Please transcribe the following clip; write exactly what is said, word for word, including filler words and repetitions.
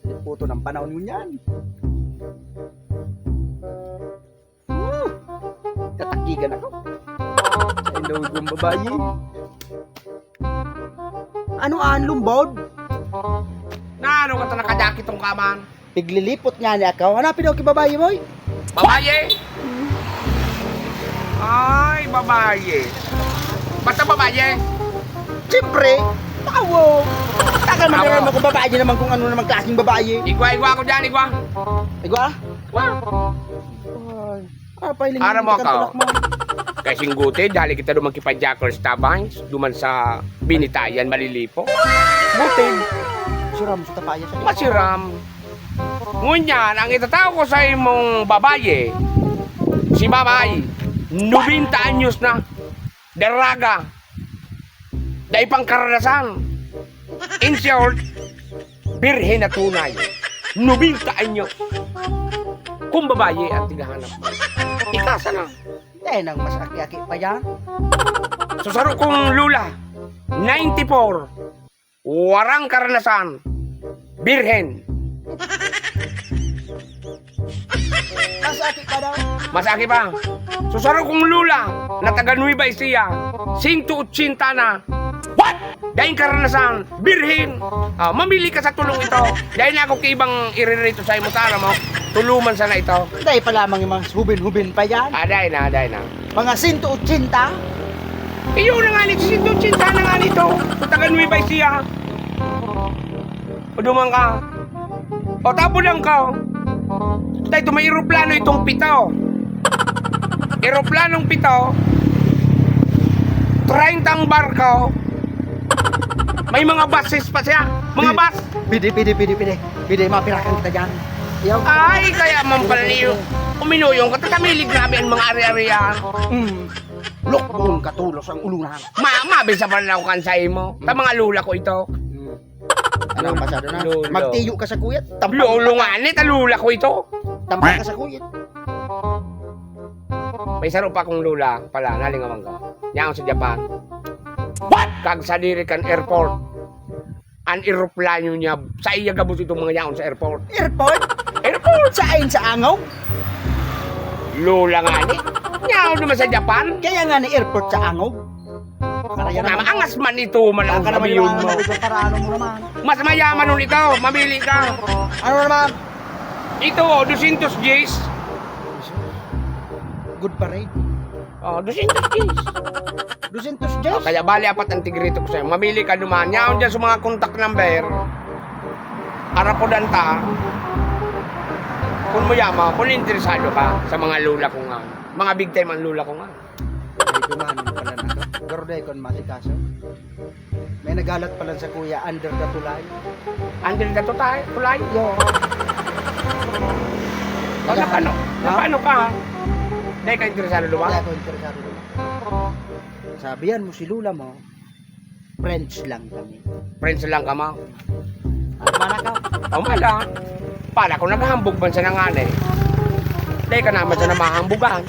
Liputo ng panahon ngunyan. Woo! Tatakigan ako. Sa indog kong babayi. Ano an lumbod? Na ano ka ta nakajakit tong kaman? Piglilipot nga ni ako. Hanapin daw ki babayi, boy. Babayi? Ay, babayi. Basta babayi. Siyempre. Tawo. Tagal man Tawo. Mo kung babayi naman kung ano naman klaseng babayi. Igwa, igwa ako dyan, igwa. Igwa? Igwa. Ay. Ah, pailing Aram mo ang ako. Tulak mo. Kay singguti, dali kita duman ki Pajakers Tabines, duman sa Binitayan, Malilipo. Butig. Siram sa tapaya sa Masiram. Ngunyan, ang itatao ko sa imong babayi, si Mamay, nobenta anyos na, daraga, dai pang karanasan. In short, birhen na tunay, nobenta anyos. Kung babayi ang tighahanap mo, ikasa na. Dai nang mas aki-aki pa yan. So, saro kong lula, ninety-four, warang karanasan, birhen. Mas aki pa daw. Mas aki pa. So, saro kong lula na taga Nueva Ecija, sento ochenta na. What? Daing karanasan, birhen. Ah, mamili ka sa tulong ito. Dai na ako kaibang iririto sa imo, tara mo. Tuluman sana ito. Dai pa lamang yung mga hubin-hubin pa yan. Ah, dai na, dai na. Mga sento ochenta? Iyo na nga ni, sento ochenta na nga nito. Sa taga Nueva Ecija. O duman ka. O tapo lang ka. Tay, ito may eroplano itong pito. Eroplanong pito. Treinta ang barko. May mga buses pa siya. Mga Pi- bus. Pwede, pwede, pwede, pwede. Pwede, mapirakan kita dyan. Yaw. Ay, kaya man pala niyo. Uminuyong ka, tatamili, grabe ang mga ari-arian. Mm. Lukbon katulos ang ulunan. Ma, mabisa pa na ako kan sa imo. Ta mga lula ko ito. Mm. Ano, pasado na? Lolo. Magtiyo ka sa kuyat. Tampak Lolo ka. Nga ni, ta lula ko ito. Tampak ka sa kuyat. May saro pa akong lula pala, nalingawan ko. Yaon sa Japan. What? Kag sadiri kan airport. An eroplano niya, sa iya gabos itong mga yaon sa airport. Airport? Airport! Sa ain sa angog? Lola nga ni. Yaon naman sa Japan. Kaya nga ni airport sa angog. Para yan Tama, naman. Angas man ito, man ang Baka naman sabihin yung mo. Mga para ano mo naman. Mas mayaman nun ikaw, mamili ka. Ano naman? Ito, oh, dosyentos diyes. Good pa rin. Oh, dosyentos diyes. Dosyentos diyes? Oh, kaya bali apat ang tigre ito ko sa'yo. Mamili ka duman. Yaon dyan sa mga contact number. Arapodan ta. Kung mo yaman, kung interesado ka sa mga lola ko nga. Mga big time ang lola ko nga. Ay, duman pala na to. Pero dahil kung masikaso, may nagalat pala sa kuya, under the tulay. Under the tulay? Tulay? Yo. O, napano? Ha? Napano ka? Dahil ka interesado, di ba? Dahil ako interesado, di ba? Sabihan mo si Lula mo, friends lang kami. Friends lang ka, ma? Ano ba na ka? O, mala. Para kung naghahambog man siya ng anay, dahil ka naman siya na mahambugan.